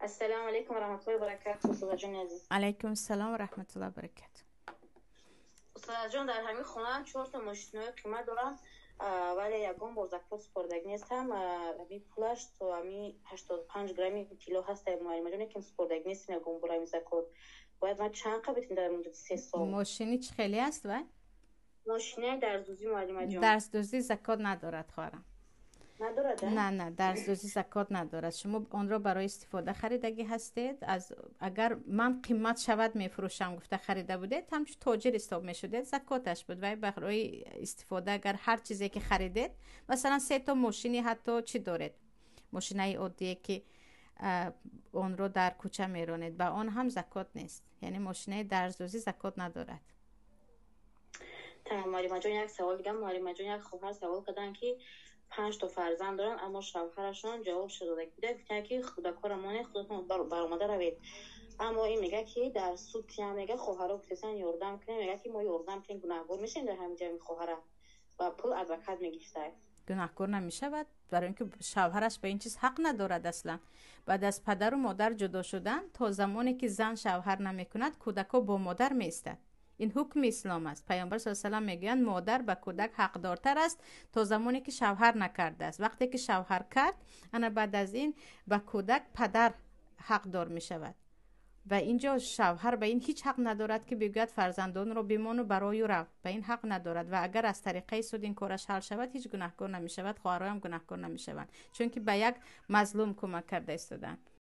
Ассалому алайкум ва раҳматуллоҳи ва баракатуҳ, устозаҷони азиз. Алайкум ассалом ва раҳматуллоҳи ва баракатуҳ. Устозаҷон, дар ҳамин хона чорта мошинои қимат дорам, вале ягон бор закот супордагӣ нестам. Ҳамин пулаш то ҳамин 85 грамми тилло ҳаста, муаллимаҷон, лекин супордагӣ нестем ягон бор ҳамин закот. Бояд ман чанд қа битем дар муддати 3 сол? Мошини чӣ хеле аст вай? Мошинаи дарздӯзӣ, муаллимаҷон. Дарздӯзӣ закот надорад, хоҳарам. Надорад? Не, дарздӯзӣ закот надорад. Шумо онро барои истифода харидагӣ ҳастед. Аз агар ман қимат шавад, мефурӯшам гуфта харида будед, ҳамчун тоҷир ҳисоб мешудед, закоташ буд. Вай барои истифода агар ҳар чизе ки харидед, масалан, сето мошини ҳатто чӣ доред, мошинаи оддие, ки онро дар кӯча меронед, ба он ҳам закот нест. Яъне мошинаи дарздӯзӣ закот надорад. Тамом, муаллимаҷон, як савол дигам. Муаллимаҷон, як хоҳар савол карданд, ки панҷ то фарзанд доранд, аммо шавҳарашон ҷавобшо дода буда, гуфтанд, ки кӯдакҳоро монед, худатон баромада равед. Аммо ин мега, ки дар суд ям мега, хоҳаро гуфтасан, ёрдам кунем. Мега, ки мо ёрдам кунем, гунаҳгор мешавем дар ҳамин ҷамъи хоҳара ва пул адвокат мегирифтад. Гунаҳкор намешавад, барои ин ки шавҳараш ба ин чиз ҳақ надорад аслан. Баъд аз падару модар ҷудо шудан, то замоне ки зан шавҳар намекунад, кӯдакҳо бо модар меистад. Ин ҳукми ислом аст. Паёмбар с салам мегӯянд: модар ба кӯдак ҳақдортар аст, то замоне ки шавҳар накардааст. Вақте ки шавҳар кард, ана баъд аз ин ба кӯдак падар ҳақдор мешавад. Ва инҷо шавҳар ба ин ҳеҷ ҳақ надорад, ки бигӯяд: фарзандонро бимону барою рав. Ба ин ҳақ надорад. Ва агар аз тариқаи суд ин кораш ҳал шавад, ҳеҷ гунаҳкор намешавад, хоҳароям гунаҳкор намешаванд, чунки ба як мазлум кӯмак карда истоданд.